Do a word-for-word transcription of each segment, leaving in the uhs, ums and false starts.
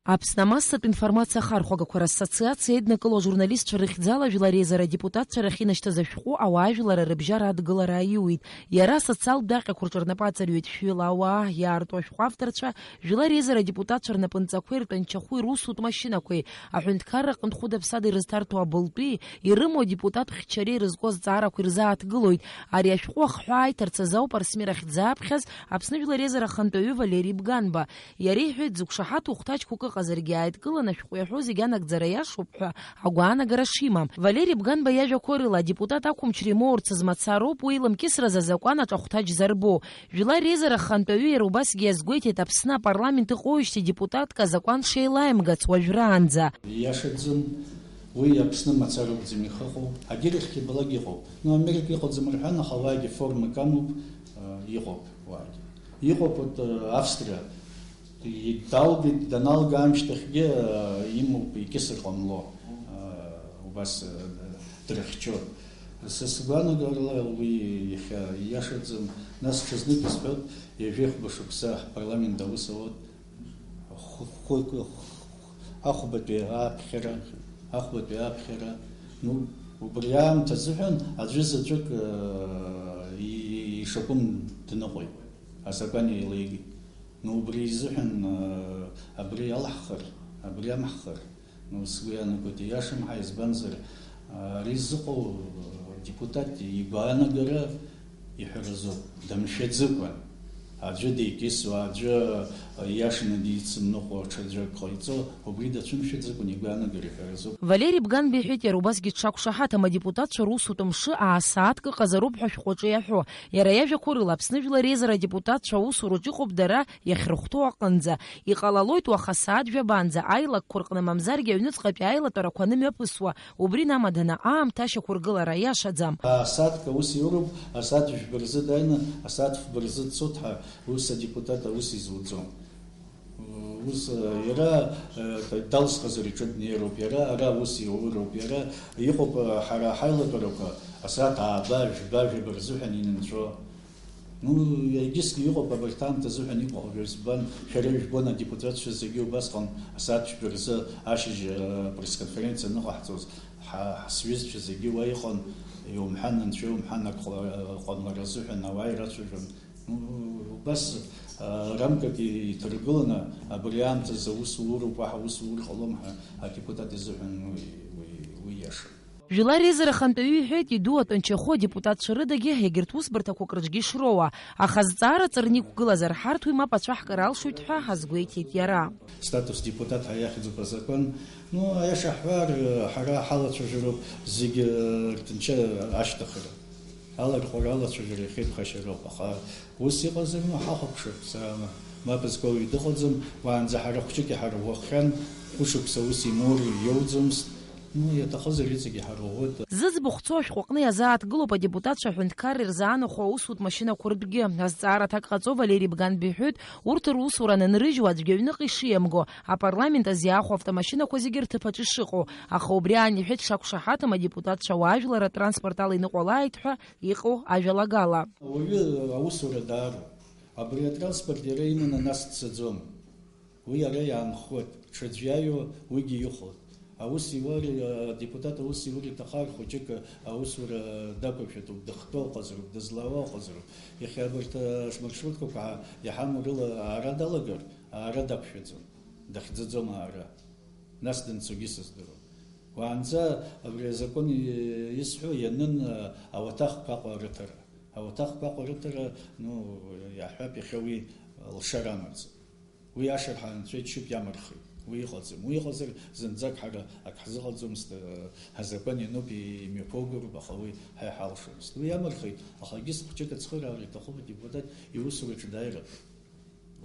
Аԥсны амассатә информациа ахархәагақәа рассоциациа еиднакыло ажурналистцәа рыхьӡала ажәлар реизара адепутатцәа рахьынашьҭыз ашәҟәы ауаажәлар рыбжьара адгылара аиуит. Иара асоциалтә даҟьақәа рҿы рнапы аҵарҩуеит шәҩыла ауаа, иаарту ашәҟәы авторцәа, жәлар реизара адепутатцәа рнапынҵақәеи ртәанчахәи русутә машьынақәеи, аҳәынҭқарра аҟынтә хәыда-ԥсада ирызҭарҭоу абылтәи, ирымоу адепутатцәа хьчареи ирызку азҵаарақәа ирзааҭгылоит. Ари ашәҟәы ахҳәаа аиҭарц азы ауп Арсмир ахьӡ зааԥхьаз Аԥсны Жәлар Реизара ахантәаҩы Валери Бганба. Иара иҳәеит, дзықәшаҳаҭу хәҭаҷқәак ыҟазаргьы, ааидкыланы ашәҟәы иаҳәо зегь анагӡара иашоуп ҳәа агәаанагара шимам. Валери Бганба иажәақәа рыла, адепутат ақәымчра имоурц змацароуп уи илымкьысразы азакәан аҿахәҭаҷ зарбо. Жәлар реизара ахантәаҩы иара убасгьы иазгәеиҭеит, Аԥсны апарламент ыҟоуижьҭеи депутатк азакәан шеилаимгац уажәраанӡа. Ииашаӡам, уи Аԥсны мацара акәӡам ихыҟоу, агьырахьгьы абалак иҟоуп. Ну, Америка иҟаӡам рҳәан, аха уаагьы формак амоуп, э, иҟоуп уаагьы. Иҟоуп, вот, э, Австриа. И-, далгеит, даналга аамышьҭахьгьы, э, имоуп, икьысыр ҟамло, э, убас, э, дрыхьчоит. Са сгәаанагарала уи иахьа ииашаӡам, нас ҽазнык исҳәоит, ҩажәи хәба шықәса ҳпарламент аус ауеит, хә-, хә-, хә-, ахәбатәи ааԥхьара, ахәбатәи ааԥхьара, ну, убри аамҭа азыҳәан аӡәы заҵәык, э, и-, ишакәым дныҟәеит, азакәан еилеигеит. Ну, убри изыҳәан, э, абри алаҳхыр, абри амҳхыр, ну, сгәы иаанагоит, ииашам ҳәа, избанзар, ари зыҟоу, э, депутат игәаанагара иҳәаразоуп, дамшәаӡыкәан. Аӡәы деикьысуа, аӡәы, э, ииашаны дицымныҟәо, ҽаӡәы ак ҟаиҵо, убри дацәымшәаӡакәан игәаанагара иҳәаразоуп. Валери Бганба иҳәеит, иара убасгьы дшақәшаҳаҭым адепутатцәа русутә мшы аа-сааҭк ыҟазароуп ҳәа ашәҟәаҿы иаҳәо. Иара иажәақәа рыла, Аԥсны Жәлар Реизара адепутатцәа аусураҿ иҟоуп дара иахьрыхәҭоу аҟынӡа. Иҟалалоит уаха асааҭ жәабаанӡа аилакқәа рҟны, мамзаргьы аҩныҵҟатәи аилатәарақәа анымҩаԥысуа, убри намаданы аамҭа ашьақәыргылара иашаӡам. Асааҭк аус иоуроуп, асааҭ жәба рзы дааины, асааҭ фба рзы дцоит ҳәа ус адепутат аус изуӡом. Ус, иара, э, далсхазар иҿы днеироуп, иара ара ус иуроуп, иара иҟоуп, э, ҳара ҳаилатәарақәа асааҭ ааба, жәба, жәаба рзыҳәан инынҵәо. Ну, егьысгьы иҟоуп абарҭ аамҭа азыҳәан иҟоу, избан, шәара ижәбон адепутатцәа зегьы убасҟан асааҭ жәба рзы ашьыжь, э, пресс-конференциа аныҟаҳҵоз, ҳа, ҳсҩызцәа зегьы уа иҟан, иумҳәан, анцәа иумҳәан, ак ҟала-, ҟамлара азыҳәан ауаа ирацәажәон. Ну, убас, а, рамкак иҭаргыланы, абри аамҭазы аус уроуп, уаҳа ус ур ҟалом ҳәа адепутат изыҳәан уи, уи, уи иашам. Жәлар реизара ахантәаҩы иҳәеит, иду атәанчахәы адепутатцәа рыдагьы егьырҭ усбарҭақәак рыҿгьы ишроуа, аха зҵаара ҵарны иқәгылазар, ҳарҭ уи мап ацәаҳкыр алшоит ҳәа азгәеиҭеит иара. Статус депутат ҳәа иахьӡуп азакәан. Ну, аиаша ҳҳәар, ҳара ҳалацәажәароуп зегьы ртәанча ашьҭыхра. Алархәара, алацәажәара иахьеиқәхашьароуп, аха ус иҟазар, ну, ҳахәаԥшып, сара мап зкуа уаҩ дыҟаӡам, уаанӡа ҳара хәҷык иҳарӷәӷәаххьан, хәышықәса ус имоур иоуӡомызт, ну, иаҭахызар иҵегь иҳарӷәӷәоит. Зыӡбахә цо ашәҟәы аҟны иазааҭгылоуп адепутатцәа аҳәынҭқарра ирзаанахәо аусутә машьынақәа ртәгьы. Азҵаара аҭак ҟаҵо Валери Бганба иҳәоит, урҭ русура анынрыжьуа аӡәгьы аҩныҟа ишиамго, апарламент азы иаахәо автомашьынақәа зегьы рҭыԥ аҿы ишыҟоу, аха убри аан иҳәеит, шақәшаҳаҭым адепутатцәа ауаажәлар атранспорт ала иныҟәалааит ҳәа иҟоу ажәалагала. Ауаҩы аусура даароуп. Абри атранспорт иара иманы нас дцаӡом. Уи ара иаанхоит, ҽаӡә иаиуа уигьы ихәоит. Аус иуар, адепутат аус иур иҭахар, хәыҷык аусура дақәыршәатәуп, дыхтәы ыҟазароуп, дызлаауа ыҟазароуп. Иахьа абарҭ, а, смаршруткақәа ҳа-, иҳамоу рыла аара далагар, аара дақәшәаӡом, дахьӡаӡом аара. Нас данцогьы сыздыруам. Уаанӡа абри азакәан и-, исҳәо ианын, а, ауаҭахқәа Аҟәа рыҭара. Ауаҭахқәа Аҟәа рыҭара, ну, иаҳҳәап, иахьа уи лшара амаӡам. Уи ашырҳәа анцәа иџьшьоуп, иамырхит. Уи иҟаӡам. Уи иҟазар, зынӡак ҳара ак ҳзыҟаҵомызт, э, ҳазакәан иануп, имҩаԥогароуп, аха уи ҳа иҳалшомызт. Уи иамырхит, аха егьыс хәҷык ацхыраара иҭахуп адепутат иусураҿы дааира.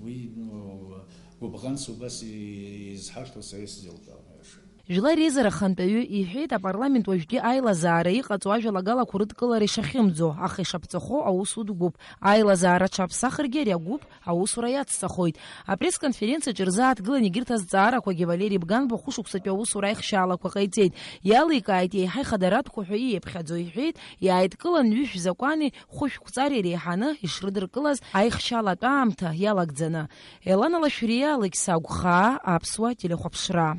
Уи, ну, гәыбӷанс убас изҳарҭо са исзеилкаауам, аиаша. Жәлар реизара ахантәаҩы иҳәеит, апарламент уажәтәи аилазаара иҟаҵоу ажәалагалақәа рыдкылара ишахьымӡо, аха ишаԥҵахо аус удгәуп. Аилазаара аҽаԥсахыргьы ари агәыԥ аусура иацҵахоит. Апресс-конференциаҿы рзааҭгылан егьырҭ азҵаарақәагьы Валери Бганба хәышықәсатәи аусура аихшьаалақәа ҟаиҵеит. Иаликааит еиҳа ихадаратәқәоу ҳәа ииаԥхьаӡо, иҳәеит, иааидкылан ҩышә закәани хәышә қәҵареи реиҳаны ишрыдыркылаз аихшьалатә аамҭа иалагӡаны. Елана Лашәриа, Алықьса Агәхаа, Аԥсуа телехәаԥшра.